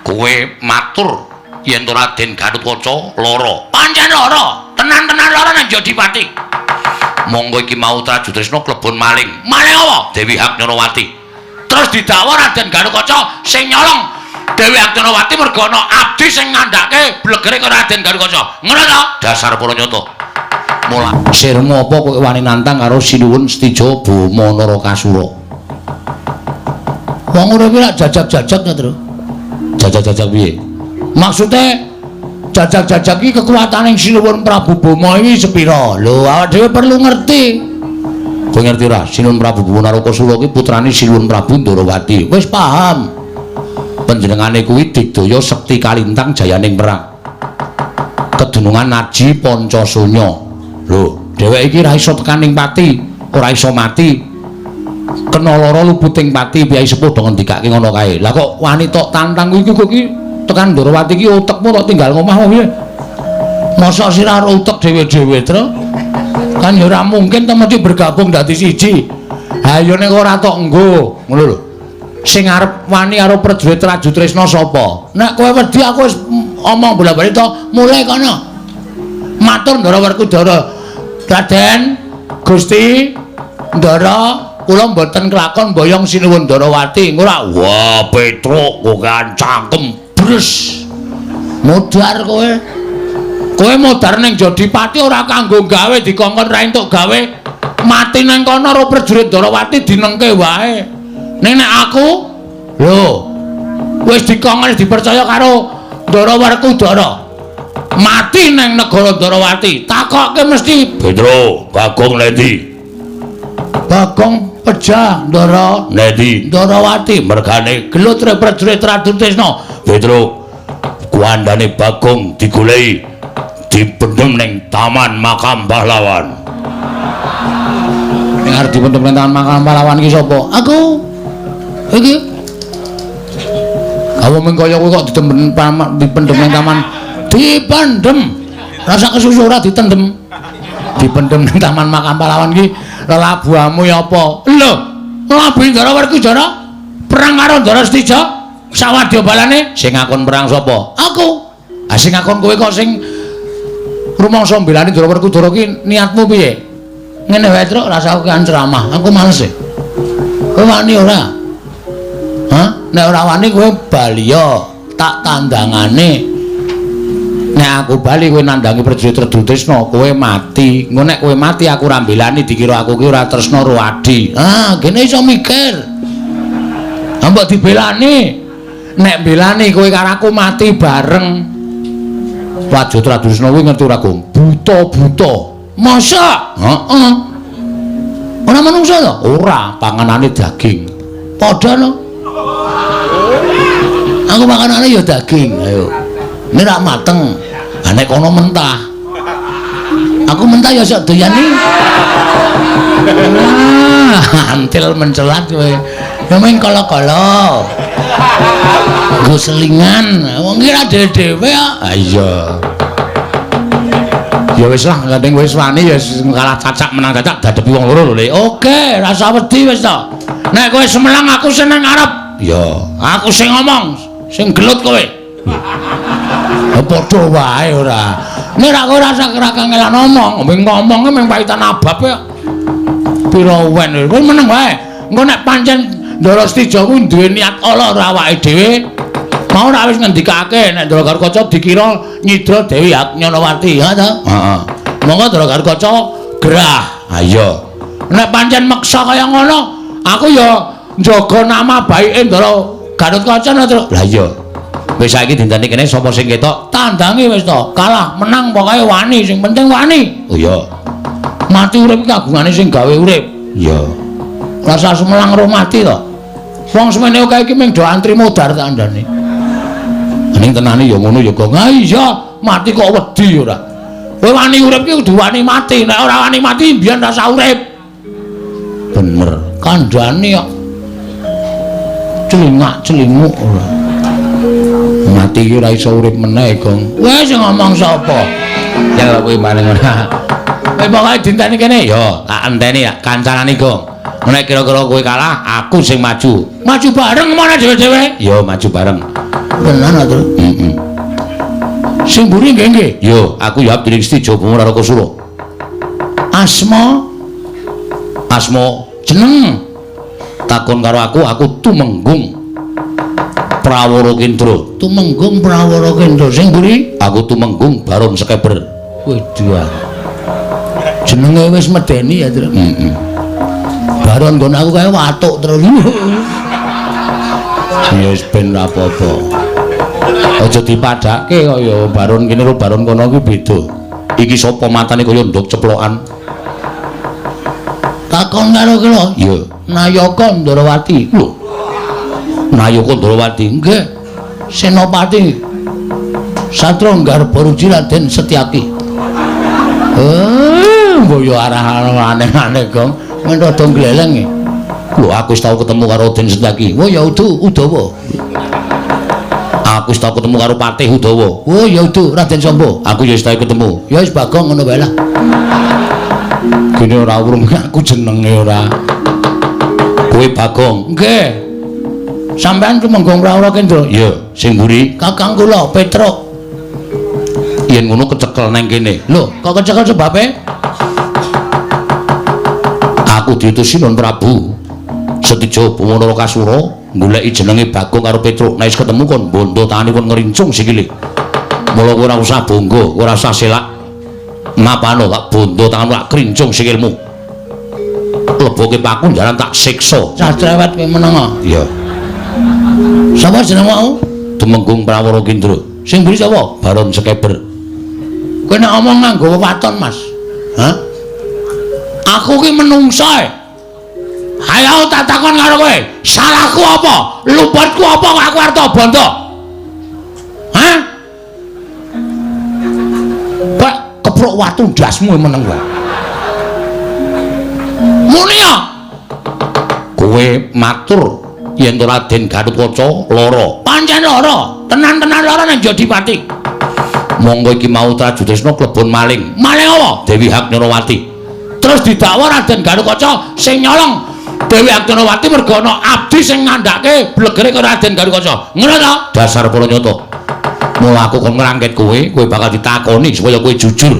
Kowe matur yen to Raden Gatotkaca lara. Pancen lara, tenan-tenan lara nang Jodipati. Monggo iki mau Trajutrisna klebon maling. Maling apa? Dewi Haknyanawati. Terus didakwa Raden Gatotkaca sing nyolong Dewi Haknyanawati mergo ana abdi sing ngandhake blegere karo Raden Gatotkaca. Ngono to? Dasar para nyata. Mula Sirmu apa kowe wani nantang karo Sinuwun Setija Bama Narakasura? Wong urip iki lak jajak-jajak ta, Tru? Jajak-jajak piye? Maksude jajak-jajak iki kekuatane Sinuwun Prabu Bama iki sepira? Lho, awak dhewe perlu ngerti. Kowe ngerti ora? Sinuwun Prabu Bama Narakasura iki putrane Sinuwun Prabu Ndorowati. Wis paham. Panjenengane kuwi digdaya sekti kalintang jayaning perang. Kedunungan Aji Pancasunya. Lho, dheweke iki ora iso tekan ing pati, ora iso mati. Kena lara luputing pati, piyai sepuh do ngendikake ngono kae. Lah kok wani tok tantang kuwi kok iki tekan Ndorowati iki utekmu tok tinggal ngomah apa piye? Mosok sira karo utek dhewe-dhewe, Tru? Kan ya ora mungkin to mesti bergabung dadi siji. Ha ya nek ora tok nggo, ngono lho. Sing arep wani karo prajurit Trajutrisna sapa? Nek kowe wedi aku wis omong bola-bali to, mulai kono. Matur Ndara Werkudara. Raden Gusti Ndara, kula mboten kelakon mboyong Sinuwun Ndarawati. Ora. Wah, Petruk kokean cangkem bres. Modar kowe. Kowe modar ning Jodipati ora kanggo gawe dikongkon ra entuk gawe. Mati ning kono karo prajurit Ndarawati dinengke wae. Ning nek aku lho wis dikongkon dipercaya karo Ndara Werkudara. Mati neng negara Ndarawati, takokke mesti Petro, Bagong nendi? Bagong pejah Ndara Nendi? Ndarawati Mergane gelut re prajurit Trajutrisna. Petro, kuandane Bagong digoleki dipendhem ning Taman Makam Pahlawan. Ning arep dipendhem ning Taman Makam Pahlawan iki sapa? Aku. Iki. Kamu mung kaya kowe kok dipendhem ning taman dipendhem. Rasa kesusu ora ditendhem. Dipendhem ning Taman Makam Pahlawan iki lelabuhamu ya apa? Lho, lelabuhe Ndara Werkudara perang karo Ndara Setija sawadya balane sing ngakon perang sapa? Aku. Ah sing ngakon kowe kok sing rumangsa mbelani Ndara Werkudara ki niatmu piye? Ngene wae, Truk, rasa aku kan ceramah. Aku males e. Kowe wani ora? Hah? Nek ora wani kowe bali ya, tak tandangane. Nek aku bali kowe nandangi prajurit Trajutrisna, kowe mati. Engko nek kowe mati aku ora mbelani dikira aku ki ora tresna karo Adi. Ah, gene iso mikir. Ha mbok dibelani. Nek mbelani kowe karo aku mati bareng. Prajurit Trajutrisna kuwi ngerti ora, Gong? Buta-buta. Masa? Heeh. Ora manungsa to? Ora, panganane daging. Padha no. Aku makanane ya daging, ayo. Ini rak mateng. Lah nek kono mentah. Aku mentah ya sok doyane. Ah, antil mencelat kowe. Ya mung kala-kala. Nggo selingan. Wong ki ra dhewe-dhewe kok. Ha iya. Ya wis lah, gandeng wis wani ya kalah cacak menang cacak dadepi wong loro lho, Le. Oke, rasa wedi wis to. Nek kowe semelang aku seneng arep. Ya, aku sing ngomong, sing gelut kowe. Ya padha wae ora. Nek ra kowe rasa ora kangelan ngomong, ngomonge mung paitan abab kok. Pira wen kowe meneng wae. Engko nek pancen Ndara Setija kuwi duwe niat ala ora awake dhewe. Mau ora wis ngendikake nek Ndara Gatotkaca dikira nyidra Dewi Haknyanawati, ha ta? Heeh. Monggo Ndara Gatotkaca gerah. Ha iya. Nek pancen meksa kaya ngono, aku ya njaga nama baike Ndara Gatotkaca no, Truk. Lah iya. Wis saiki dinteni kene sapa sing ketok? Tandangi wis to. Kalah menang pokoke wani, sing penting wani. Oh iya. Mati urip iki kagungane sing gawe urip. Iya. Rasa sumelang ro mati to. Wong semene akeh iki mung do antri modar tak andane. Ning tenane ya ngono ya, Gong. Ha iya, mati kok wedi ora. Kowe wani urip iki kudu wani mati. Nek ora wani mati mbiyen rasa urip. Bener. Kandhane kok. Celingak-celinguk ora. Mati iki ora iso urip meneh, Gong. Wis sing ngomong sapa? Ya kowe maling ora. Kowe pokoke dinteni kene ya, tak enteni ya kancanane, Gong. Nek kira-kira kowe kalah, aku sing maju. Maju bareng mana dhewe-dhewe? Ya, maju bareng. Tenan to? Heeh. Sing mburi nggih nggih. Yo, aku ya Abdi Setija Boma Narakasura. Asma Asma jeneng takon karo aku, aku Tumenggung Prawara Kendra. Tumenggung Prawara Kendra. Sing mburi? Aku Tumenggung Baron Sekeber. Waduh. Jenenge wis medeni ya, Tru. Heeh. Baron nggon aku kae watuk terus. Ya wis ben ora apa-apa. Aja dipadhake kaya baron kene karo baron kono kuwi beda. Iki sapa matane kaya nduk ceplokan? Takon karo ki lho. Iya. Nayaka Ndrawati. Lho. Nayaka Ndrawati. Nggih. Senopati Satra Garbaruji Raden Setyaki. Mbok yo arah aneh-aneh, Gong. Men rada gleleng. Lho, aku wis tau ketemu karo Raden Setyaki. Oh ya udu Udawa. Aku wis tau ketemu karo Patih Udawa. Oh ya udu Raden Samba. Aku ya wis tau ketemu. Ya wis Bagong ngono wae lah. Kene ora urung aku jenenge ora. Kowe Bagong. Nggih. Sampeyan Tumenggung Prawara Kendra? Iya, sing mburi kakang kula Petruk. Yen ngono kecekel nang kene. Lho, kok kecekel sebabe? Aku diutus Sinuwun Prabu Setija Boma Narakasura goleki jenenge Bagong karo Petruk. Nek wis ketemu kon bondo tangane kon ngrincung sikile. Mula kowe ora usah bangga, ora usah selak. Mapano tak bondo tanganmu tak krincung sikilmu. Leboke paku jaran tak siksa. Cah cerewet kowe menengo. Iya. Sapa jeneng wau? Tumenggung Prawara Kendra. Sing mburi sapa? Baron Sekeber. Kowe nek omong nganggo wewaton, Mas. Hah? Aku ki menungso e. Ayo tak takon karo kowe, salahku apa? Luputku apa kok aku arep bondo? Hah? Pak keprok watu ndasmu meneng wae. Muni ya. Kowe matur yen to Raden Gatotkaca lara. Pancen lara, tenan-tenan lara nang Jodipati. Monggo iki mau Trajutresna klebon maling. Maling apa? Dewi Haknyarawati. Terus didakwa Raden Gatotkaca sing nyolong Dewi Haknyarawati mergo ana abdi sing ngandhake blegere karo Raden Gatotkaca. Ngono ta? Dasar para nyata. Mula aku kon ngrangket kowe, kowe bakal ditakoni supaya kowe jujur.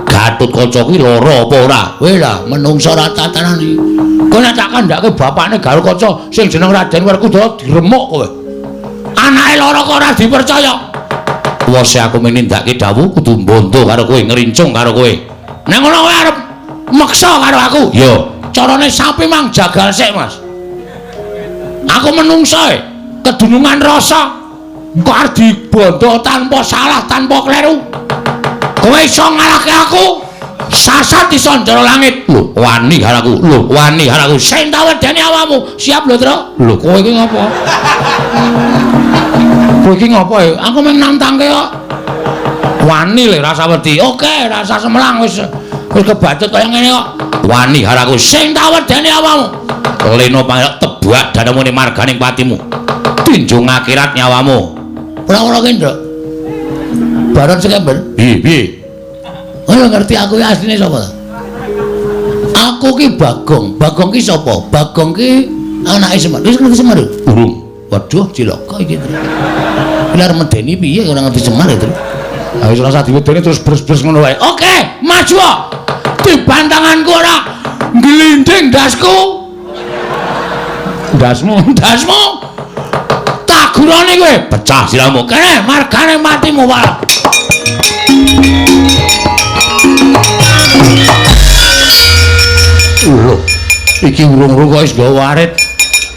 Gatotkaca kuwi lara apa ora? Kowe lah menungso ora tatanan iki. Kowe nek tak kandhake bapakne Gatotkaca sing jeneng Raden Werkudara diremuk kowe. Anake lara kok ora dipercaya. Wose aku menindakake dawuh kudu mbondo karo kowe, ngrincung karo kowe. Nek ngono kowe arep meksa karo aku? Iya. Carane sapi mang jagal sik, Mas. Aku menungso e, kedunungan rasa kok arep dibondo tanpa salah, tanpa kleru. Kowe iso ngalahke aku? Sasat iso njero langit. Lho, wani karo aku. Lho, wani karo aku. Sing tak wedeni awakmu. Siap lho, Tru. Lho, kowe iki ngopo? Kowe iki ngopo e? Aku mung nantangke kok. Wani le rasa wedi. Oke, rasa semelang wis wis kebacut kaya ngene kok. Wani karo aku. Sing tak wedeni awakmu. Leno pangek tebak dadamu ning marganing patimu. Tinjung akhirat nyawamu. Ora-ora Kendra. Baron Sekember. Piye, piye? Ora ngerti aku ki asline sapa ta? Aku ki Bagong. Bagong ki sapa? Bagong ki anake Semar. Wis ngerti Semar? Urung. Waduh, cilaka iki. Iki arep medeni piye ora ngerti Semar itu. Ha wis ora usah diwedeni terus bres-bres ngono wae. Oke, maju. Dibantanganku ora glinding ndasku. Ndasmu, ndasmu. Tagurane kowe pecah sirahmu. Kene margane matimu wae. Lho, iki urung-urung kok wis nggawa arit.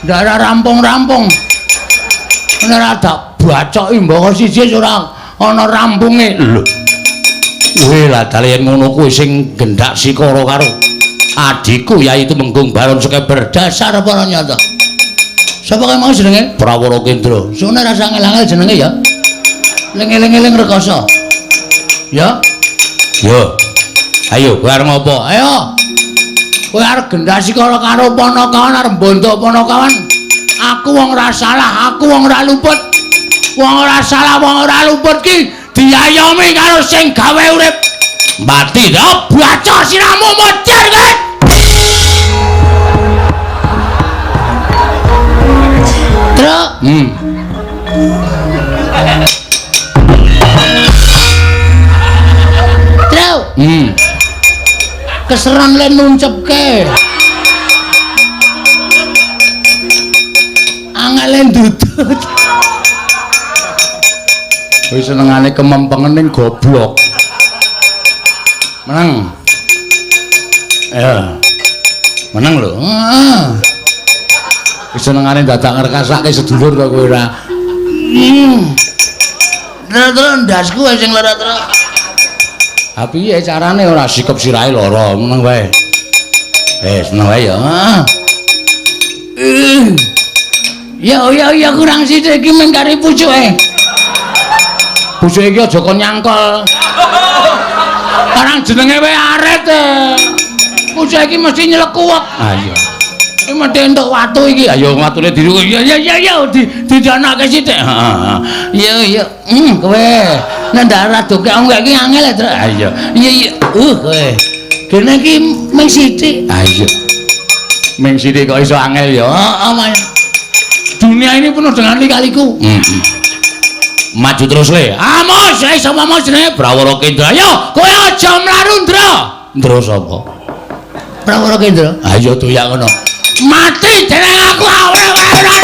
Ndak ora rampung-rampung. Ora tak bacoki mbaka siji ora ana rampunge. Lho. Kowe lah dalah yen ngono kuwi sing gendak sikara karo adhiku yaitu Menggung Baron Sekeber. Dasar para nyata. Sapa kae mau jenenge? Prawara Kendra. Sune rasa angel-angel jenenge ya. Ling-eling-eling rekoso. Ya. Yo. Ayo, kowe arep ngopo? Ayo. Kowe arep gendhasi karo karo Panakawan arep mbondo Panakawan. Aku wong ora salah, aku wong ora luput. Wong ora salah, wong ora luput ki diayomi karo sing gawe urip. Mati to, bacok siramu modar kowe. Truk. Truk. Keseran le nuncepke. Angele ndudut. Wis senengane kemempengen ning goblok. Menang. Ya. Menang lho. Heeh. Wis senengane dadak ngrekasake sedulur to kowe ora. Terus ndasku sing lara terus. Ha piye carane ora sikep sirahe lara, meneng wae. Seneng wae ya. Ya ya ya kurang sithik iki mung kari pucuke. Pucuke iki aja kon nyangkol. Karang jenenge wae aret. Pucuke iki mesti nyelekuwek. Ha iya. Iki mesti entuk watu iki. Ayo watune diru. Ya ya ya ya didanake sithik. Heeh. Iya iya. Kowe nek ndak radoke iki angel, Tru. Ha iya. Iya iya. Kowe. Dene iki mung sithik. Ha iya. Mung sithik kok iso angel ya. Heeh, dunia ini penuh dengan lika-liku. Maju terus le. Amos, sapa mau jenenge Brawara Kendra. Ayo, kowe aja mlaru, Ndra. Ndra sapa? Brawara Kendra. Ayo doyak ngono. Mati jeneng aku ora ora.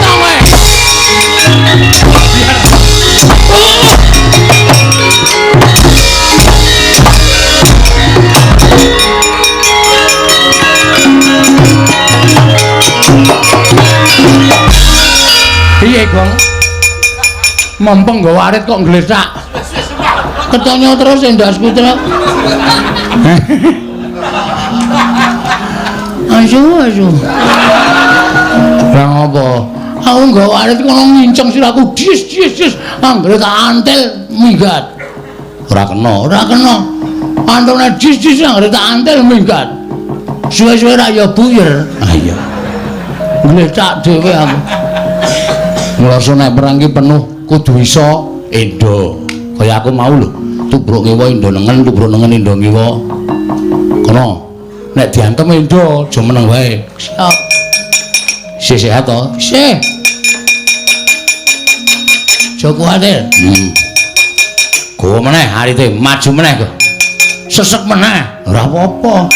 Kowe. Piye, Gong? Mempeng nggawa arit kok ngglesak. Ketonyo terus endasku, Truk. Asu, asu. Lah ngopo? Aku nggawa arit kono nginceng sirahku dis dis dis. Anggere tak antel minggat. Ora kena, ora kena. Antone dis dis anggere tak antel minggat. Suwe-suwe ra ya buyer. Ah iya. Ngglesak dhewe aku. Ngrasa nek perang ki penuh kudu iso endo. Kaya aku mau lho, tubruk ngiwa endo nengen, tubruk nengen endo ngiwa. Kono nek diantem endo aja meneng wae. Siap. Isih sehat to? Isih. Aja kuwatir. Gowo meneh arite, maju meneh kok. Sesek meneh, ora apa-apa.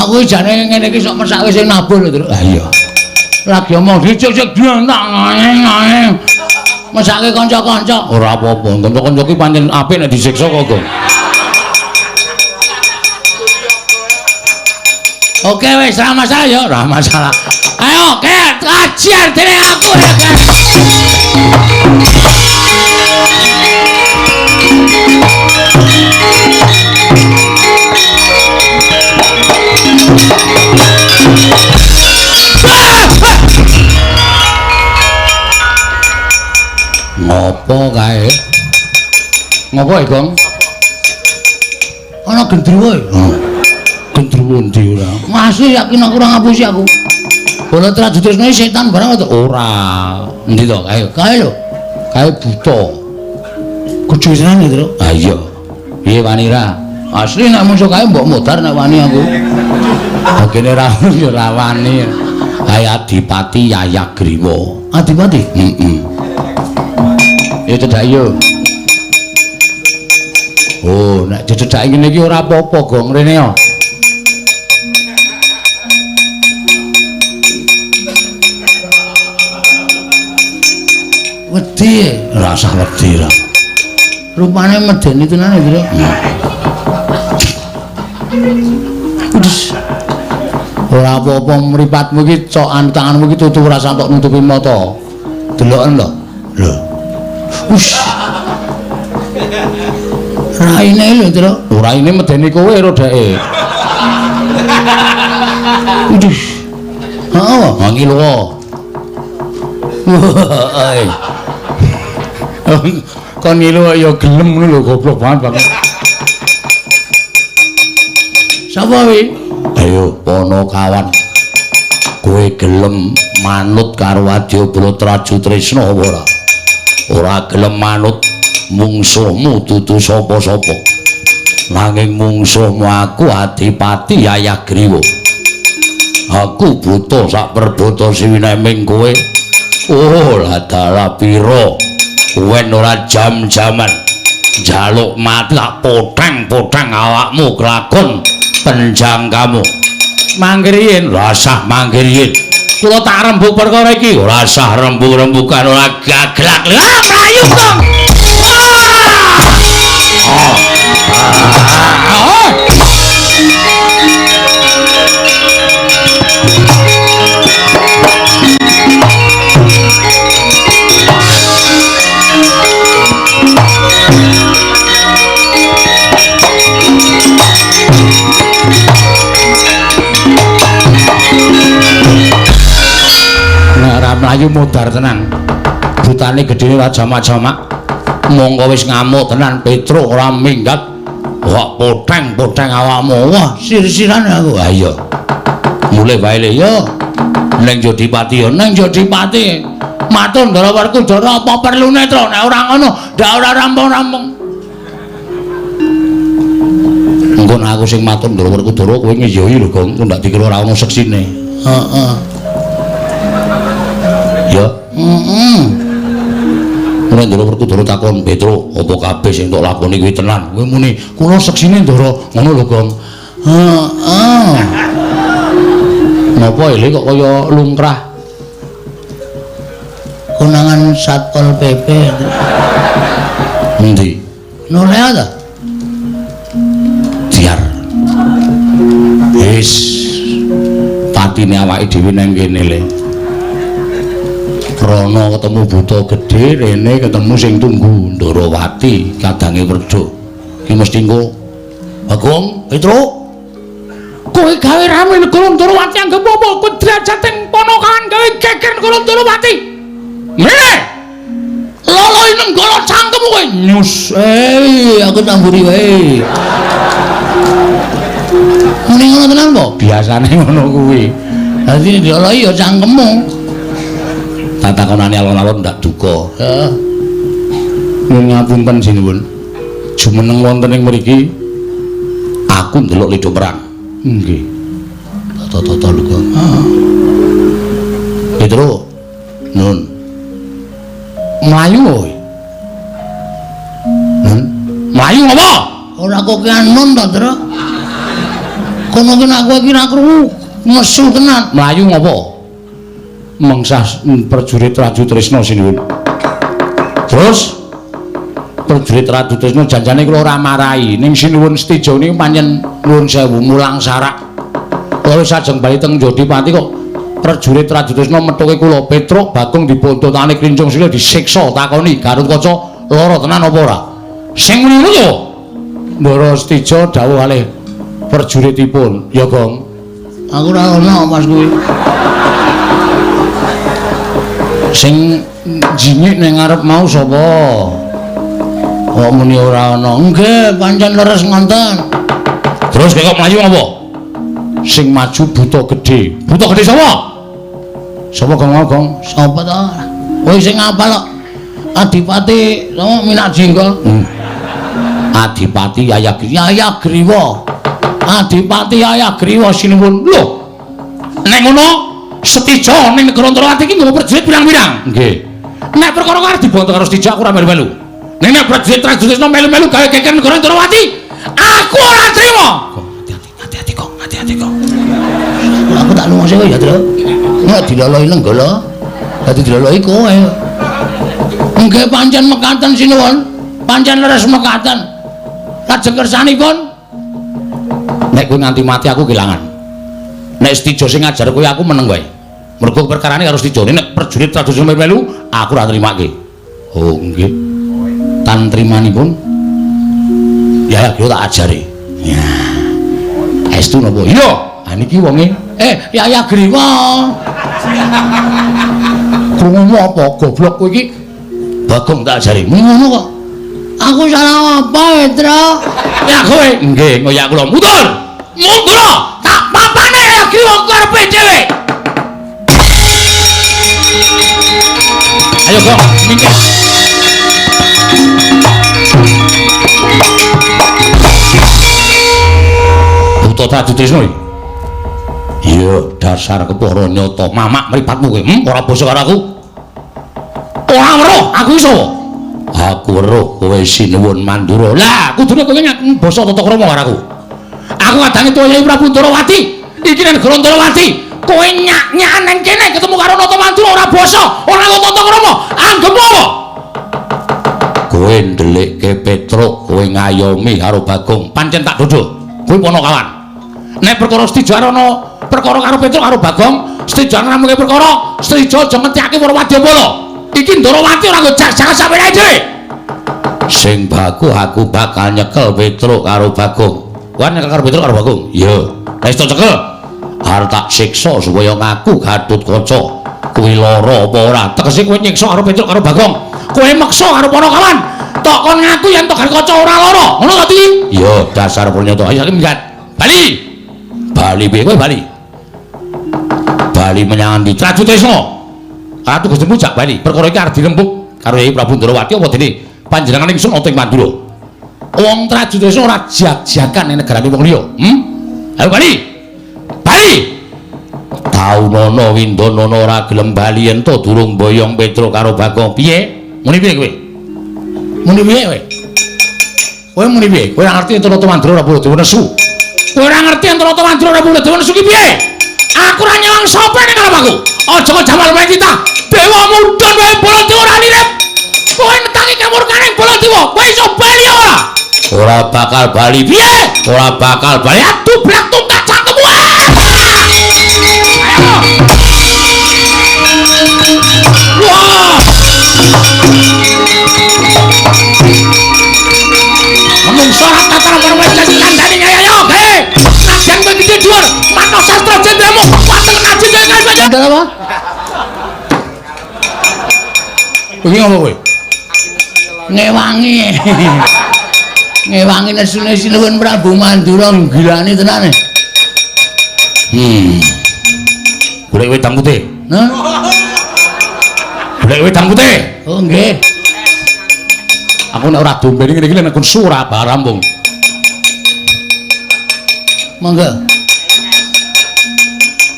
Aku jane ngene iki sok mesake sing nabuh lho, Truk. Ha iya. Lagi omong dicek-cek nang. Mesake kanca-kanca. Ora apa-apa, kanca-kanca ki pancen apik nek disiksa kok, Gong. Oke wis, ora masalah ya, ora masalah. Ayo, ket, ajar dene aku ya, Ket. Ngopo kae? Ngopo e, Gong? Ana gendruwo e. Gendruwo ndi ora? Masih yakin aku ora ngapusi aku. Bola Trajutresna setan barang to? Ora. Endi to? Kae. Kae lho. Kae buta. Gedhe tenan iki, Truk. Ha iya. Piye wani ra? Asli nek musuh kae mbok modar nek wani aku. Kene ra ya ora wani. Kae Adipati Yayagriwa. Adipati? Heeh. Ya cedhak yo. Oh, nek cedhak ngene iki ora apa-apa, Gong, rene yo. Wedi, ora usah wedi ra. Rupane medeni tenan iki, Truk. Udes. Ora apa-apa mripatmu iki cokan tanganmu iki tutu ora sampe nutupi mata. Deloken lho. Lho. Ush. Raine lho, Truk. Raine medeni kowe ro dheke. Uduh. Heeh, ngiluwa. Kon ngilu ya gelem ngono lho, goblok banget banget. Sapa wi? Ayo Ponokawan. Kowe gelem manut karo Adyabala Trajutresna apa ora? Ora gelem manut mungsuhmu dudu sapa-sapa. Nanging mungsuhmu aku Adipati Yayagriwa. Aku buta sak perbuta siwineming kowe. Oh, lah dalah pira? Wen ora jam-jaman. Njaluk mati tak poteng-poteng awakmu kelakon penjangkamu. Mangkiriyin, rasah mangkiriyin. Kula tak rembug perkara iki, ora sah rembug-rembugan ora gaglak. Lah mlayu, Kang. Mlayu modar tenan. Butane gedene ora jamak-jamak. Monggo wis ngamuk tenan Petruk ora minggat. Kok poteng-poteng awakmu. Wah, sir-siran aku. Ha iya. Mulih wae le yo. Neng Jodipati yo, neng Jodipati. Matur Ndara Werkudara apa perlune, Tru? Nek ora ngono, ndak ora rampung-rampung. Engko nek aku sing matur Ndara Werkudara kowe ngeyohi lho, Gong. Ndak dikira ora ono seksine. Heeh. Ya, heeh. Nek Ndara Werkudara takon, "Petruk, apa kabeh sing tok lakoni kuwi tenan?" Kowe muni, "Kula seksine Ndara." Ngono lho, Gong. Heeh. Napa ele kok kaya lungkrah? Konangan Satpol PP. Endi? Noleh ta? Diar. Wis. Patine awake dhewe nang kene le. Rono ketemu buta gedhe, rene ketemu sing tunggu Ndarawati kadange Werduk. Iki mesti engko Bagong, Petruk. Kowe gawe rame negara Ndarawati anggep apa? Kowe derajate ponokan gawe geger negara Ndarawati. Ngene. Loloi nenggala cangkemmu kowe. Nyus. Aku tamburi wae. Muni ngono tenan po? Biasane ngono kuwi. Dadi diloloi ya cangkemmu. Tatakonane alon-alon ndak duka. Heeh. Nyuwun ngapunten sinuwun. Jumeneng wonten ing mriki aku ndelok lido perang. Nggih. Tata-tata lho, Kang. Heeh. Petro. Nun. Mlayu kowe. Nun. Mlayu apa? Ora kokean nun to, Tru. Kono ki nek kowe iki ra krungu nesu tenan. Mlayu ngopo? Mengsah prajurit Raju Tresna sinuwun. Terus prajurit Raju Tresna janjane kula ora marahi ning sinuwun Setija niku pancen nuwun sewu mulang sarak. Kula wis ajeng bali teng Jodipati kok prajurit Raju Tresna methuke kula Petruk Bagong dibontotane klincung sila disiksa takoni Garukaca lara tenan apa ora? Sing muni ngono to. Ndara Setija dawuh kalih prajuritipun, "Ya, Gong." Aku ora ono pas kuwi. Sing jingik ning ngarep mau sapa? Kok muni ora ana? Nggih, pancen leres ngonten. Terus kok mlayu apa? Sing maju buta gedhe. Buta gedhe sapa? Sapa Gong mau, Gong? Sapa to? Kowe sing ngapal kok. Adipati sapa Minajingga? Adipati Yayagriwa. Adipati Yayagriwa sinuwun. Lho. Nek ngono Setija ning negara Ndarawati iki nggawa prajurit pirang-pirang. Nggih. Nek perkara arep dibonto karo Setija aku ora melu-melu. Ning nek prajurit Tresna melu-melu gawe geger negara Ndarawati, aku ora trima. Hati-hati, hati-hati kok, hati-hati kok. Aku tak lunga sik ya, Tru. Nek diloloi nenggala, dadi diloloi kowe. Nggih pancen mekaten sinuwun. Pancen leres mekaten. Lajeng kersanipun nek kowe nganti mati aku kelangan. Nek Setija sing ngajar kowe aku meneng wae. Mergo perkarane karo Setija. Nek prajurit Tresna melu aku ora trimake. Oh nggih. Tan trimanipun ya ya tak ajari. Ya. Estu napa? Iya. Ha niki wonge. Yayagriwa. Krungumu apa goblok kowe iki? Bagong tak ajari. Ngono kok. Aku salah apa, Petro? Ya kowe. Nggih, ngoyak kula. Mundur. Mundur. Tak papane Yayagriwa karepe dhewe. Ayo Gong, minggir. Buta Raju Tresna iki. Iya, dasar kepara nyata. Mamak mripatmu kowe. Ora basa karo aku. Ora weruh, aku iso. Aku weruh kowe Sinuwun Mandura. Lah, kudune kowe ngaku basa tata krama karo aku. Aku kadange tuwa Yai Prabu Ndorowati. Iki nang negara Ndorowati. Kowe nyak-nyakan nang kene ketemu karo Nata Mandura ora basa, ora tata krama. Anggepmu apa? Kowe ndelikke Petruk, kowe ngayomi karo Bagong. Pancen tak dodho. Kowe ponokawan. Nek perkara Setija ana perkara karo Petruk karo Bagong, Setija ngramuke perkara, Setija aja ngetihake para wadyabala. Iki Ndorowati ora nggo jak-jakan sampeyan dhewe. Sing baku aku bakal nyekel Petruk karo Bagong. Kowe nyekel karo Petruk karo Bagong? Iya. Lah wis cekel. Arep tak siksa supaya ngaku Gatotkaca. Kuwi lara apa ora? Tegese kowe nyiksa karo Petruk karo Bagong. Kowe meksa karo ponokawan. Tok kon ngaku yen tok Gatotkaca ora lara. Ngono ta, Ti? Iya, dasar pernyata. Ayo saiki minggat. Bali. Bali piye kowe bali? Bali menyang ndi? Trajutresna. Ratu Gusti Mujak bali. Perkara iki arep dirembug karo Yai Prabu Ndorowati apa dene panjenengan ingsun ana ing Mandura. Wong Trajutresna ora jak-jakan ning negarane wong liya. Ayo bali. Bali. Taunono Windonono ora gelem bali ento durung boyong Petruk karo Bagong. Piye? Muni piye kowe? Muni piye kowe? Kowe muni piye? Kowe ora ngerti ento Nata Mandura ora Baladewa nesu. Kowe ora ngerti ento Nata Mandura ora Baladewa nesu ki piye? Aku ora nyewang sapa ning ngarep aku. Aja kok jamal wae kita. Dewa mudhun wae Baladewa ora lirip. Kowe netangi kamurkane Baladewa, kowe iso bali ora? Ora bakal bali. Piye? Ora bakal bali. Aduh, blak tungkak cangkemmu. Ayo. Wah. Menungso ora tataran karo wis kandhane ayo, he. Najan kowe gedhe dhuwur, manah sastra jendramu, wateng naji jaya kae. Apa? Iki ngopo kowe? Ngewangi. Ngewangi nesune Sinuwun Prabu Mandura nggilani tenane. Golek wedang putih. Hah? Golek wedang putih. Oh nggih. Aku nek ora dombene ngene iki nek kon ora rampung. Monggo.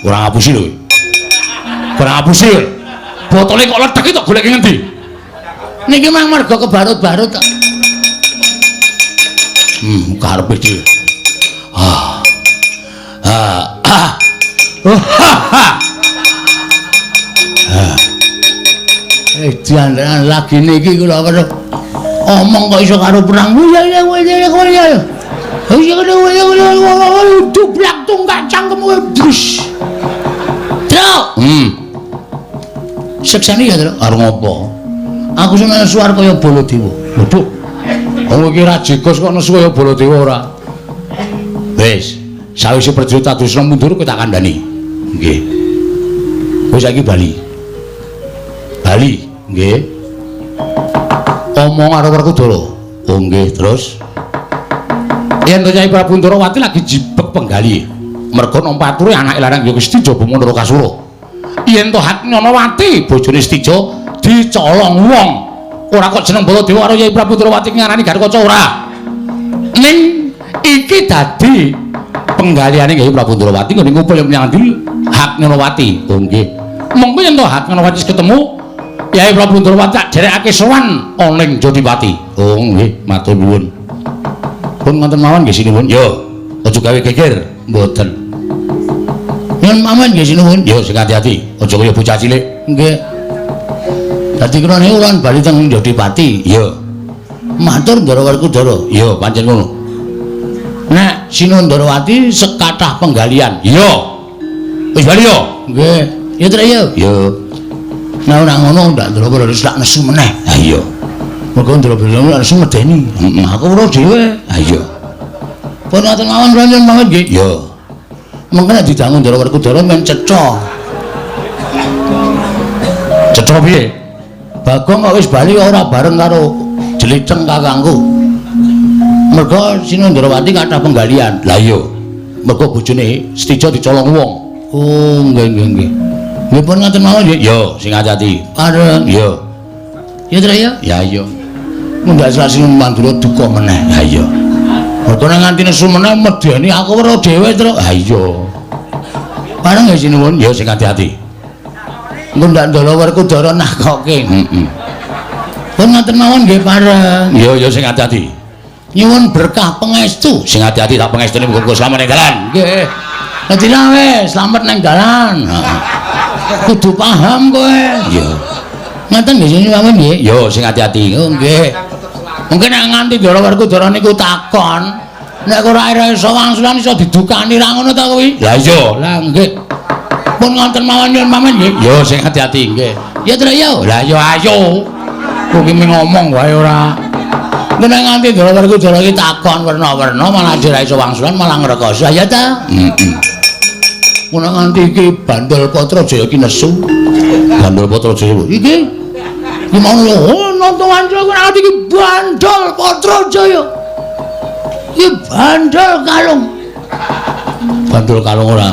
Ora ngapusi lho. Ora ngapusi. Botole kok ledek iki tok golek ngendi? Niki mang mergo kebarut-barut kok. Karepe dhewe. Ah. Ah. Ah. Oh, ha, ha. Ah. Jangan lagi niki kula weruh. Omong kok iso karo perang. Ya ya ya ya. Dublak tungkak cangkemmu brus. Truk. Seksani ya, Truk. Arep ngopo? Aku seneng suar kaya Baladewa. Waduh. Wong iki ra jegos kok nesu kaya Baladewa ora. Wis, sawise prajurit Trajutresna mundur kowe tak kandhani. Nggih. Wis saiki bali. Bali, nggih. Omong karo Werkudara. Oh nggih, terus yen to Kyai Prabu Ndorowati lagi jibek penggali. Merga nampa ature anake lanang ya Setija Bama Narakasura. Yen to Haknyanawati bojone Setija dicolong wong. Ora kok jeneng Baladewa karo Kyai Prabu Ndorowati ngarani Gatotkaca ora. Ning iki dadi penggaliane Kyai Prabu Ndorowati nggone ngumpul menyang ndi Haknyanawati. Oh nggih. Monggo yen to Haknyanawati ketemu Kyai Prabu Ndorowati tak derekake sowan ana ing Jodipati. Oh nggih, matur nuwun. Pun ngoten mawon nggih sinuwun. Yo, aja gawe geger. Mboten. Nyuwun pamit nggih sinuwun. Yo sing ati-ati, aja kaya bocah cilik. Nggih. Dadi kula niku lan bali teng Jodipati. Iya. Matur Ndara Werkudara. Iya, pancen ngono. Nek Sinuwun Ndorowati sekathah penggalian. Iya. Wis bali yo. Nggih. Ya Truk ya. Iya. Nek ora ngono ndak Ndara wis tak nesu meneh. Ha iya. Mergo Ndara nesu medeni. Heeh. Aku weruh dhewe. Ha iya. Pun ngoten mawon kula nyuwun pamit nggih. Iya. Mengko nek didangu Ndara Werkudara men cetha. Cetha piye? Bagong kok wis bali ora bareng karo Jeliceng kakangku. Mergo Sinuwun Ndorowati kathah penggalian. Lah iya. Mergo bojone Setija dicolong wong. Oh, nggih nggih nggih. Nggih pun ngoten mawon nggih. Yo, sing ati-ati. Pareng. Yo. Ya Truk ya. Ya iya. Mundhak Sinuwun Mandura duka meneh. Ha iya. Mergo nek nganti nesu meneh medeni aku weruh dhewe, Truk. Ha iya. Bareng ya sinuwun, ya sing ati-ati. Engko ndak Ndara Werkudara nakoke. Heeh. Pun ngoten mawon nggih pareng. Ya ya sing ati-ati. Nyuwun berkah pangestu. Sing ati-ati tak pangestune muga-muga slamet ning dalan. Nggih. Dadi wis slamet ning dalan. Heeh. Kudu paham kowe. Iya. Ngoten nggih sinuwun mawon nggih. Ya sing ati-ati. Oh nggih. Mungkin nek nganti Ndara Werkudara niku takon, nek ora iso wangsulan iso didukani ra ngono ta kuwi? Lah iya. Lah nggih. Pun ngoten mawon nyuwun pamit nggih. Ya sing ati-ati nggih. Ya Tru yo. Lah ya ayo. Kowe ki ngomong wae ora. Nek nganti Ndara Werkudara iki takon werna-werna malah ora iso wangsulan malah ngrekoso. Ya ta? Heeh. Ngono nganti iki Bandol Patrajaya iki nesu. Bandol Patrajaya iki iki mau nonton wancu aku nganti iki Bandol Patrajaya. Iki bandol kalung. Bandol kalung ora.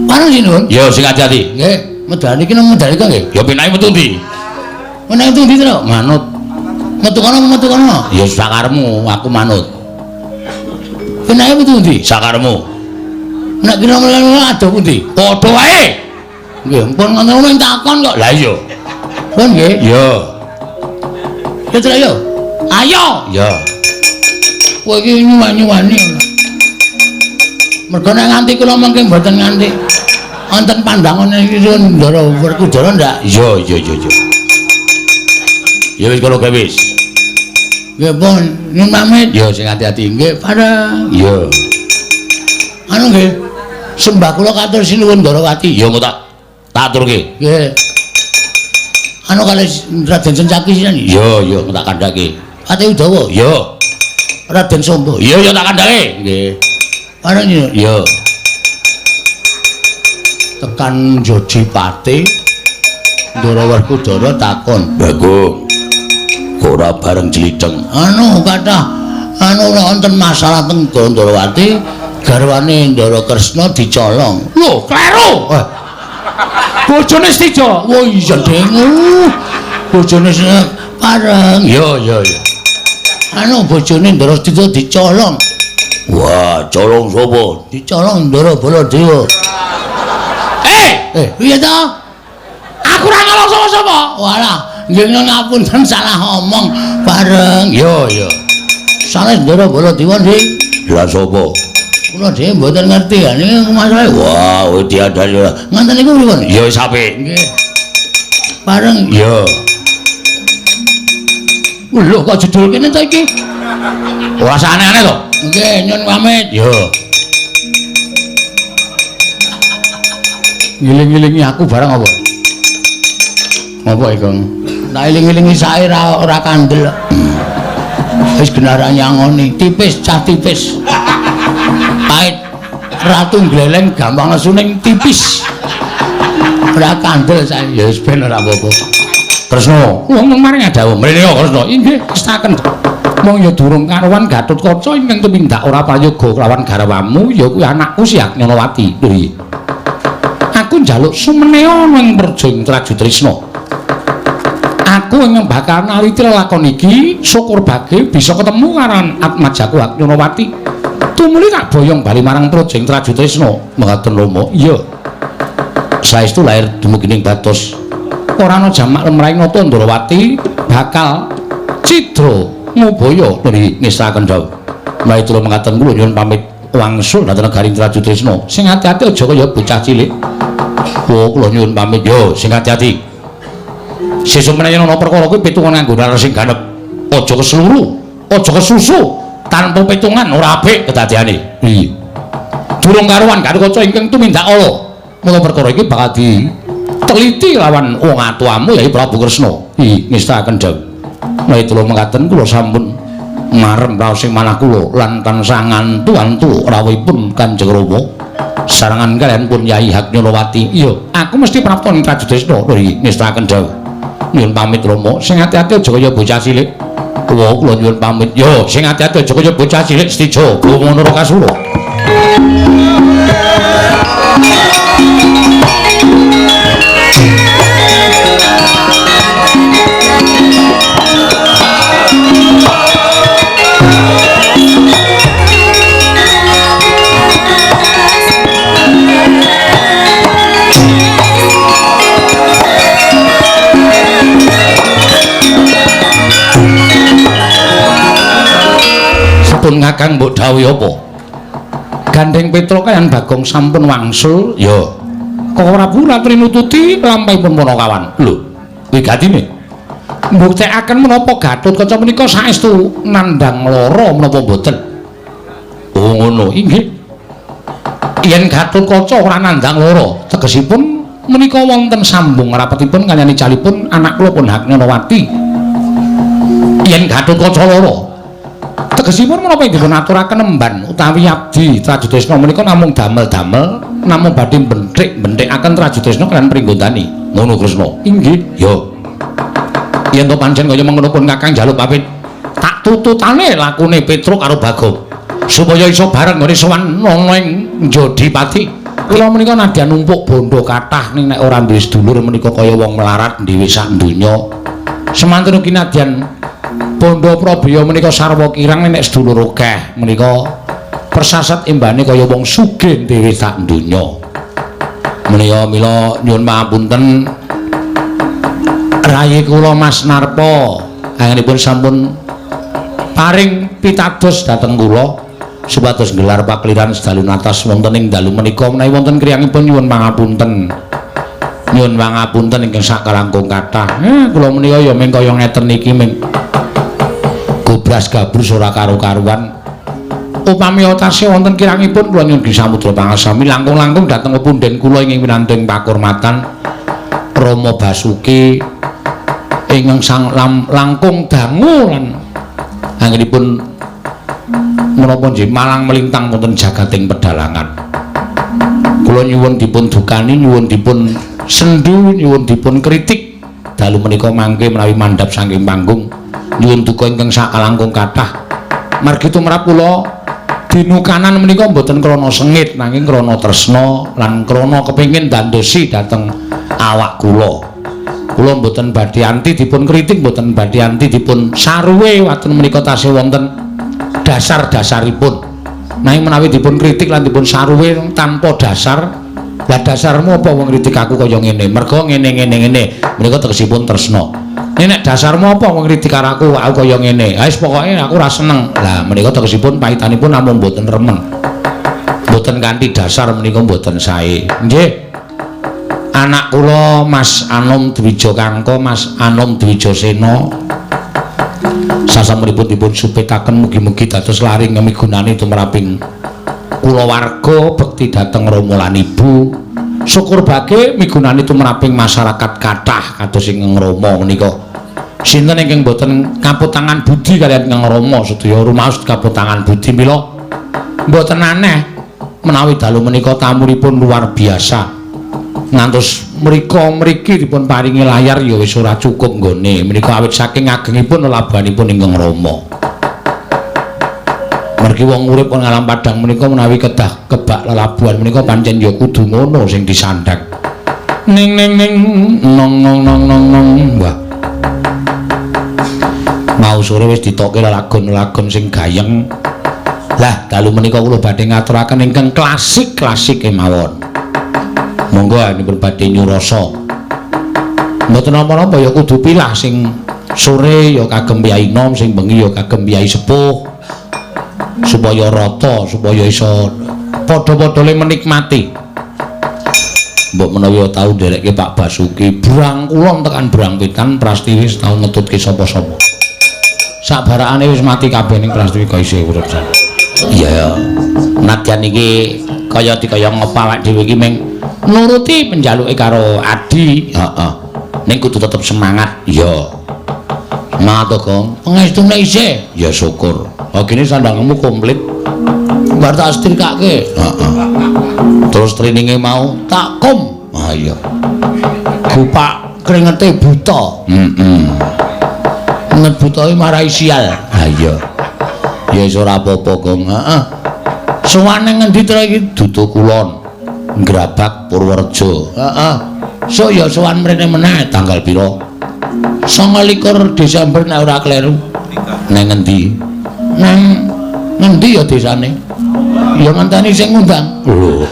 Pareng sinuwun. Ya sing ati-ati. Nggih, medani iki nang medani kok nggih. Ya penake metu ndi? Menang metu ndi to? Manut. Metu kono metu kono. Ya sakaremu, aku manut. Penake metu ndi? Sakaremu. Nek kira mlayu adoh pundi? Padha wae. Nggih, pun ngono mung takon kok. Lah iya. Pun nggih. Iya. Ya Tru yo. Ayo. Ya. Kowe iki nyuwani-nyuwani. Mergo nek nganti kula mengke mboten nganti wonten pandangane iki Ndara Werkudara ndak? Iya, iya, iya, iya. Ya wis kono gawe wis. Nggih pun, nyuwun pamit. Ya sing ati-ati. Nggih, pareng. Iya. Anu nggih. Sembah kula katur sinuwun Ndarawati. Ya engko tak aturke. Nggih. Anu kalih Raden Sencaki sinten? Iya, iya, tak kandhake. Ate Udawa? Iya. Raden Sombo? Iya, iya tak kandhake. Nggih. Pareng ya. Iya. Tekan Jodipati Ndara Werkudara takon, "Bagong, kok ora bareng jlidheng?" Anu kathah anu wonten masalah teng Ndarawati, garwane Ndara Kresna dicolong. Lho, kleru. Bojone Stija. Oh iya, Deng. Bojone pareng. Iya, iya, iya. Anu bojone Ndara Stija dicolong. Wah, colong sapa? Dicolong Ndara Baladewa. Piye ta? Aku ora nyolong sapa-sapa. Walah, nggih ngapunten salah omong bareng. Iya, iya. Sanes Ndara Baladewa nggih. Lah sapa? Kula dhewe mboten ngerti ya niki masalahe. Wah, kowe diadani ora. Ngoten niku pripun? Ya wis apik. Nggih. Bareng. Iya. Lho kok jedul kene ta iki? Ora usah aneh-aneh to. Nggih, nyun pamit. Iya. Ngiling-ngilingi aku barang apa? Apa iku? Tak iling-ilingi sae ora kandel. Wis genara nyangoni, tipis cah tipis. Pait ratu gleleng gampang nesu ning tipis. Ora kandel sae. Ya wis ben ora apa-apa. Kresna, wong maring dawuh mrene yo Kresna. Inggih, kestaken. Mong ya durung karuan Gatotkaca ingkang tumindak ora prayoga kelawan garwamu ya kuwi anakku si Agnyawati. Lho. Aku njaluk sumenea ning Praja Trajutrisna. Aku ingkang bakal naliti lelakon iki syukur bage bisa ketemu karo atmajaku Agnyawati. Tumuli tak boyong bali marang Praja Trajutrisna. Mekaten Rama. Iya. Saestu lair dumugi ing batos. Ora ana jamak lemrahing nata Ndrawati bakal cidra ngubaya nuli ngestaken dawuh. Maitula mekaten kula nyuwun pamit wangsul dhateng negari Trajutrisna. Sing ati-ati aja kaya bocah cilik. Oh, kula nyuwun pamit yo, sing ati-ati. Sesuk menawi ana perkara kuwi pitungan nganggo nalar sing ganep. Aja kesluru, aja kesusu, tanpa pitungan ora apik kedadiane. Iya. Durung karuan Gatotkaca ingkang tumindak ala. Mula perkara iki bakal diteliti lawan wong atuamu yaiku Prabu Kresna. Iya, ngestaken dawuh. Maitula mekaten kula sampun marem raos ing manah kula lan tansah ngantu-antu rawuhipun Kanjeng Rama. Sarangan kalian pun Yai Haknyolowati. Iya, aku mesti prapta ning Trajutrisna. Lho iki ngestaken dawuh. Nyuwun pamit Rama, sing ati-ati aja kaya bocah cilik. Kula kula nyuwun pamit. Yo, sing ati-ati aja kaya bocah cilik Stija Bawa Narakasura. Pun Kakang mbok dhawuhi apa? Gandeng Petruk kaliyan Bagong sampun wangsul. Ya. Kok Prabu Ratri nututi lampahipun Panakawan. Lho, wigatine. Mbuktekaken menapa Gatotkaca menika saestu nandhang lara menapa mboten? Oh ngono, inggih. Yen Gatotkaca ora nandhang lara, tegesipun menika wonten sambung rapetipun kaliyan icalipun anak kula pun Haknyanawati. Yen Gatotkaca lara, tegesipun menapa dipun aturaken emban utawi abdi Trajutrisna menika namung damel-damel, namung badhe benthik-benthikaken Trajutrisna kaliyan Pringgondani. Ngono Kresna. Inggih. Ya. Yen to pancen kaya mengkono pun Kakang njaluk pamit, tak tututane lakune Petruk karo Bagong supaya iso bareng nggone sowan ana ing Jodipati. Kula menika nadyan numpuk bondo kathah ning nek ora duwe sedulur menika kaya wong melarat dhewe sak donya. Semanten ugi nadyan bondo Prabaya menika sarwa kirang nek sedulur akeh menika persaset embane kaya wong sugih dhewe sak donya. Menika mila nyuwun pangapunten rayi kula Mas Narpa anggenipun sampun paring pitados dhateng kula supados nggelar pakeliran sedalu natas wonten ing dalu menika. Menawi wonten kriyangipun nyuwun pangapunten. Nyuwun pangapunten ingkang sakalangkung kathah. Kula menika ya ming kaya ngeten iki ming gobras gabrus ora karo-karuan. Upami tasih wonten kirangipun kula nyuwun samudra pangasami langkung-langkung dhateng pepunden kula ingkang winantu ing pakurmatan Rama Basuki ingkang sang langkung dangu lan anggenipun menapa nggih malang melintang wonten jagating pedalangan. Kula nyuwun dipun dukani, nyuwun dipun sendu, nyuwun dipun kritik dalu menika mangke menawi mandhap saking panggung. Nyuwun duka ingkang sakalangkung kathah. Margi tumrap kula dinukanan menika mboten krana sengit nanging krana tresna lan krana kepengin dandosi dhateng awak kula. Kula mboten badhe anti dipun kritik, mboten badhe anti dipun saruwe waten menika tasih wonten dasar-dasaripun. Nanging menawi dipun kritik lan dipun saruwe tanpa dasar, lah dasarmu apa wong kritik aku kaya ngene? Mergo ngene ngene ngene. Menika tegesipun tresna. Nek dasarmu apa wong kritik karo aku, aku kaya ngene. Ha wis pokoke aku ora seneng. Lah menika tegesipun paitanipun namung mboten remen. Mboten kanthi dasar menika mboten sae. Nggih. Anak kula Mas Anom Dwija Kangka, Mas Anom Dwijasena sasampunipun dipun supetaken mugi-mugi dados laring migunani tumraping kulawarga bekti dhateng Rama lan Ibu. Syukur bage migunani tumraping masyarakat kathah kados ingkang Rama menika. Sinten ingkang boten kaputangan budi kaliyan ingkang Rama sedaya rumaos kaputangan budi mila mboten aneh menawi dalu menika tamunipun luar biasa. Ngantos mriko mriki dipun paringi layar ya wis ora cukup nggone menika awit saking agengipun lelabuhanipun ingkang Rama. Mergi wong urip wong alam padang menika menawi kedah kebak lelabuhan menika pancen ya kudu ngono sing disandhak. Ning ning ning nong nong nong nong nong. Wah. Mau sore wis ditoke lelagon-lelagon sing gayeng. Lah dalu menika kula badhe ngaturaken ingkang klasik-klasik kemawon. Monggo anipun badhe nyurasa. Mboten napa-napa ya kudu pilah sing sore ya kagem piyai nom, sing bengi ya kagem piyai sepuh. Supaya rata, supaya iso padha-padha menikmati. Mbok menawa tau nderekke Pak Basuki, brang kulon tekan brang wetan Prastiwi wis tau ngetutke sapa-sapa. Sabarakane wis mati kabeh ning Prastiwi kok isih urip jan. Iya ya. Nadyan iki kaya dikaya ngopo awak dhewe iki ming nuruti penjaluke karo Adi. Heeh. Ning kudu tetep semangat. Iya. Semangat to, Gong. Pengestune isih. Ya syukur. Oh gini sandangmu komplit. Bar tak setrikake. Heeh. Terus traininge mau tak kom. Ah iya. Gupak kringete buta. Heeh. Nget buta iki marai sial. Ah iya. Ya wis ora apa-apa, Gong. Heeh. Sowane ngendi to iki? Dudu kulon. Grabag Purworejo. Heeh. Sok ya sowan mrene meneh tanggal pira? 29 Desember nek ora kleru. Nang ngendi? Nang ngendi ya desane? Ya ngenteni sing ngundang. Lho.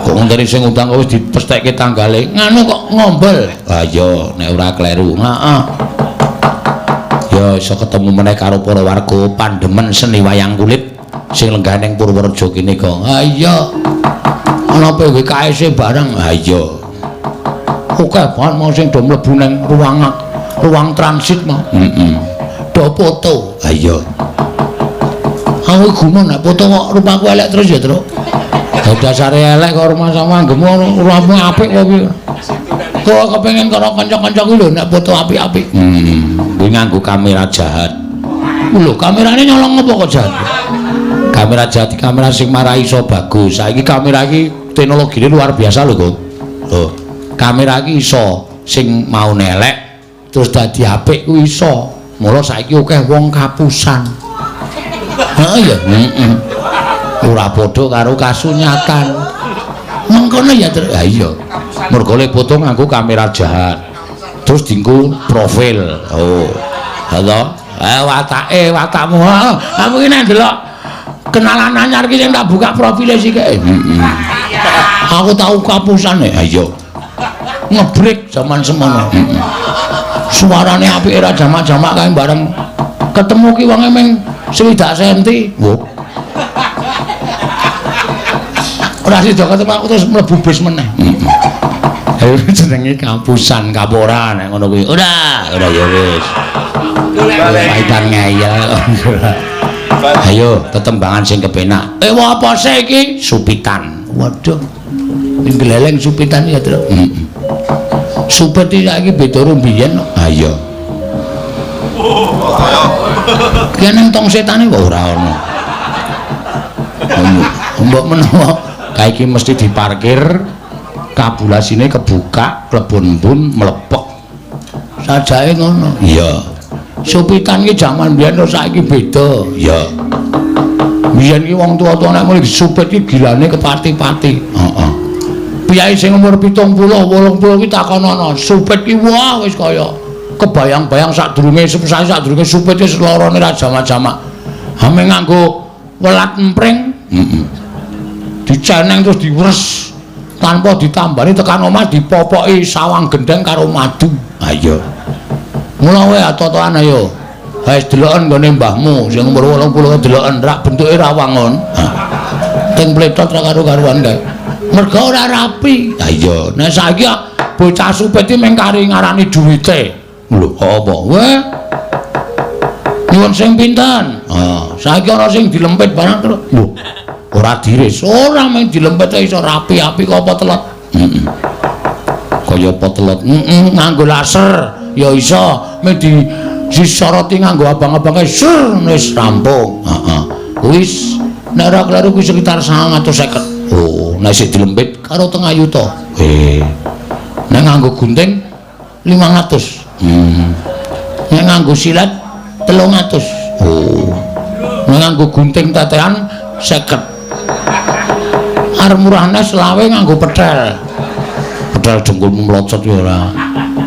Kok ngenteni sing ngundang kok wis dipestheke tanggale. Nganu kok ngombel. Ha iya nek ora kleru. Heeh. Ya iso ketemu meneh karo para warga pandemen seni wayang kulit sing lenggah ning Purworejo kene, Gong. Ha iya. Ana PWKS bareng. Ha iya. Oke banget mau sing do mlebu ning ruang transit mau. Heeh. Do foto. Ha iya. Aku gumun nek foto kok rupaku elek terus ya, Truk. Ya dasare elek kok rumah sama anggemu rupamu apik kok kuwi. Kok kepengin karo kanca-kanca kuwi lho nek foto apik-apik. Kuwi nganggo kamera jahat. Lho, kamerane nyolong apa kok jahat? Kamera jahat, kamera sing marai iso bagus. Saiki kamera iki teknologine luar biasa lho, Kok. Lho, kamera iki iso sing mau elek terus dadi apik kuwi iso. Mula saiki akeh wong kapusan. Heeh ya, heeh. Ora padha karo kasunyatan. Mengkono ya, Tru. Ha iya. Mergo le foto nganggo kamera jahat. Terus dienggo profil. Oh. Ha to? Watake, watakmu. Aku iki nek ndelok kenalan anyar iki sing tak buka profile sik. Heeh. Aku tau kapusan ya. Ha iya. Ngebreak jaman semono. Heeh. Suarane apike ra jamak-jamak kae bareng ketemu ki wonge ming 60 senti. Wo. Ora sida ketemu aku terus mlebu bis meneh. Heeh. Jenenge kapusan kapora nek ngono kuwi. Ora, ora ya wis. Paitan ngeyel. Ayo tetembangan sing kepenak. Apa sih iki? Supitan. Waduh. Gleleng supitan ya, Truk. Heeh. Supit iki saiki beda karo mbiyen. Ha iya. Ki nang tong setane kok ora ana. Mbok menawa kae iki mesti diparkir, kabulasine kebuka, klebon pun mlepek. Sajake ngono. Iya. Supitan ki jaman mbiyen karo saiki beda. Iya. Mbiyen ki wong tuwa-tuwa nek muni supit ki gilane kepati-pati. Heeh. Piyai sing umur 70, 80 ki takonono, supit ki wah wis kaya kebayang-bayang sadurunge sadurunge supit wis lorone ra jamak-jamak. Ame nganggo welat empring, heeh. Diceneng terus diwres tanpa ditambani tekan omah dipopoki sawang gendeng karo madu. Ha iya. Mula wae atotoan ayo. Wis deloken nggone mbahmu sing umur 80 deloken rak bentuke ra wangun. Teng pletot ra karo-karuan kae. Mergo ora rapi. Ha iya, nek saiki bocah supit iki mung kari ngarani duwite. Lho, apa? Weh. Nyuwun sing pinten? Ha, saiki ana sing dilempit barang terus. Lho, ora diris. Ora mung dilempit iso rapi-api kok apa telot. Heeh. Kaya apa telot? Heeh, nganggo laser ya iso, mung disoroti nganggo abang-abange ser wis rampung. Heeh. Wis nek ora kleru kuwi sekitar 950. Oh, nek sik dilempit karo tengah yuta. Nek nganggo gunting 500. Nek nganggo silet 300. Oh. Nek nganggo gunting tetean 50. Arep murahne selawe nganggo petel. Petel dengkulmu mlocot ya ora.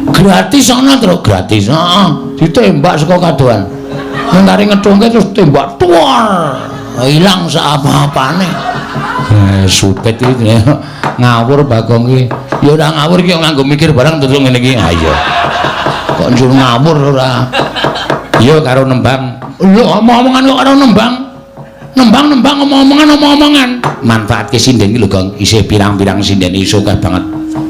Gratis ana, Truk, gratis. Heeh, ditembak saka kadohan. Nek kari ngethungke terus tembak tuar. Ilang sak apa-apane. Supit iki ngawur Bagong iki. Ya ora ngawur iki nganggo mikir barang terus ngene iki. Ha iya. Kok njur ngawur ora. Iya karo nembang. Lho omong-omongan kok karo nembang. Nembang-nembang omong-omongan omong-omongan. Manfaatke sinden iki lho Gong, isih pirang-pirang sinden iso akeh banget.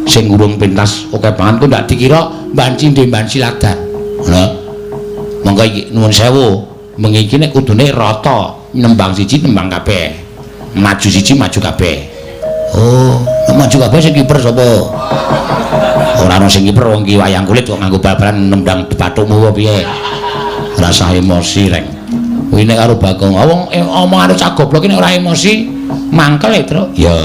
Sing urung pentas akeh banget kok ndak dikira mban cindhe mban siladan. Ngono. Monggo iki nuwun sewu, mengi iki nek kudune rata, nembang siji nembang kabeh. Maju siji maju kabeh. Oh, maju kabeh sing kiper sapa? Ora ana sing kiper wong iki wayang kulit kok nganggo bal-balan nendang bathukmu apa piye? Rasah emosi reng. Kuwi nek karo Bagong, wong omongane cah goblok iki nek ora emosi mangkel e, Truk. Ya.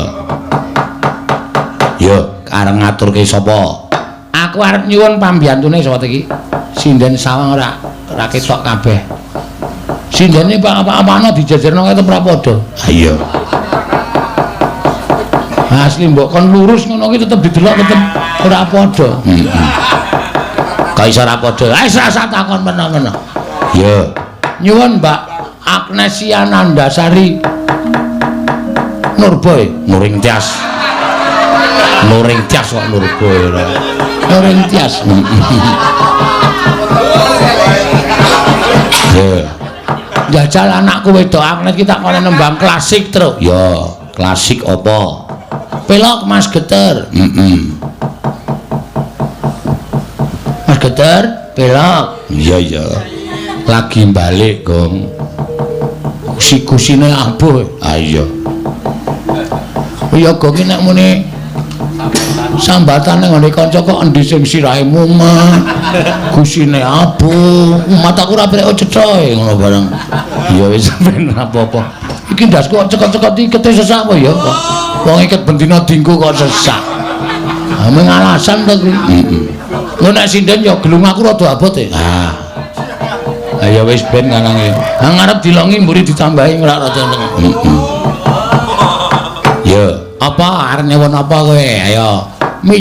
Ya, arep ngaturke sapa? Aku arep nyuwun pambiyantune sapa iki? Sinden sawang ora ketok kabeh. Sindene apa-apane dijejerno kaya ora padha. Ha iya. Asli mbok kon lurus ngono ki tetep didelok tetep ora padha. Heeh. Kok iso ora padha? Wis rasa takon mena-mena. Ya. Nyuwun Mbak Agnesia Nandasari Nurboy, Nuring Tias. Nuring Tias kok Nurboy ora. Nuring Tias. Ya. Jajal anakku wedok Agnes ki tak kone nembang klasik, Truk. Ya, klasik apa? Pelok Mas Geter. Heeh. Mas Geter, pelok. Iya, iya. Lagi balik, Gong. Kusi-kusine abuh. Ah iya. Ya Gong ki nek muni sambatane ngene kanca kok endi sing sirahe mumet, gusine abuh, mataku ora prek cetha ngono bareng. Ya wis ben apa-apa. Iki ndasku kok cekot-cekot ikete sesak apa ya kok. Wong iket bendina dinggo kok sesak. Ha mung alasan to kuwi. Heeh. Lho nek sinden ya gelung aku rada abot e. Ah. Ha ya wis ben kanange. Ha ngarep dilongi mburi ditambahi ora rada. Heeh. Ya, apa arep nyuwun apa kowe? Ayo.